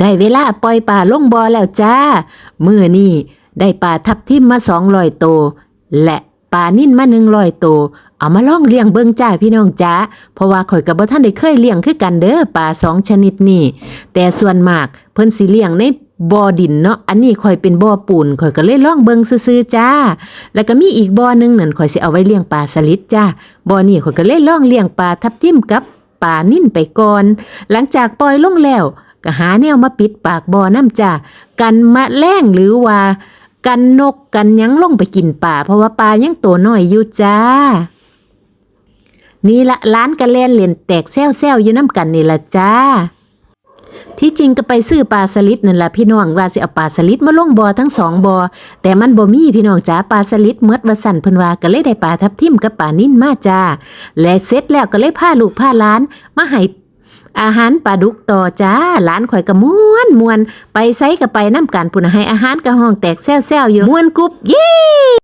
ໄດ້ເວລາປ່ອຍປາລົງບໍ່ແລ້ວຈ້າ. ມື້ນີ້ໄດ້ປາທັບທິມມາສອງຮ້ອຍໂຕ ແລະ ປານິນມາໜຶ່ງຮ້ອຍໂຕ. ເອົາມາລອງລ້ຽງເບິ່ງຈ້າພີ່ນ້ອງຈ໋າ, ເພາະວ່າຂ້ອຍກໍບໍ່ທັນໄດ້ເຄີຍລ້ຽງຄືກັນເດີ້ ປາສອງຊະນິດນີ້. ແຕ່ສ່ວນມາກເພິ່ນຊິລ້ຽງໃນບໍ່ດິນເນາະ, ອັນນີ້ຂ້ອຍເປັນບໍ່ປູນ, ຂ້ອຍກໍເລີຍລອງເບິ່ງຊື່ໆຈ້າ. ແລ້ວກໍມີອີກບໍ່ໜຶ່ງນັ້ນ ຂ້ອຍຊິເອົາໄວ້ລ້ຽງປາສະລິດຈ້າ. ບໍ່ນີ້ຂ້ອຍກໍເລີຍລອງລ້ຽງປາທັບທິມກັບ ປານິນໄປກ່ອນ. ຫຼັງຈາກປ່ອຍລົງແລ້ວ ກໍຫາແນວມາປິດປາກບໍ່ນຳຈ້າ, ກັນມະແລງ ຫຼືວ່າກັນນົກກັນຫຍັງລົງໄປກິນປາ, ເພາະວ່າປາຍັງໂຕນ້ອຍຢູ່ຈ້າ. ນີ້ລະ ຫຼານກໍແລ່ນຫຼິ້ນແຕກແຊວໆຢູ່ນຳກັນນີ້ລະຈ້າ. ທີ່ຈິງກໍໄປຊື້ປາສະລິດນັ້ນລະພີ່ນ້ອງ, ວ່າຊິເອົາປາສະລິດມາລົງບໍ່ທັງສອງບໍ່, ແຕ່ມັນບໍ່ມີພີ່ນ້ອງຈ໋າ, ປາສະລິດໝົດວ່າຊັ້ນເພິ່ນວ່າ, ກໍເລີຍໄດ້ປາທັບທິມກັບປານິນມາຈ້າ. ແລະເສັດແລ້ວກໍເລີຍພາລູກພາຫຼານມາໃຫ້ອາຫານປາດຸກຕໍ່ຈ້າ. ຫຼານຂ້ອຍກໍມ່ວນໆ ໄປໃສກໍໄປນຳກັນພຸ້ນນະ, ໃຫ້ອາຫານກໍຮ້ອງແຕກແຊວໆຢູ່, ມ່ວນກຸບ ເຢ້!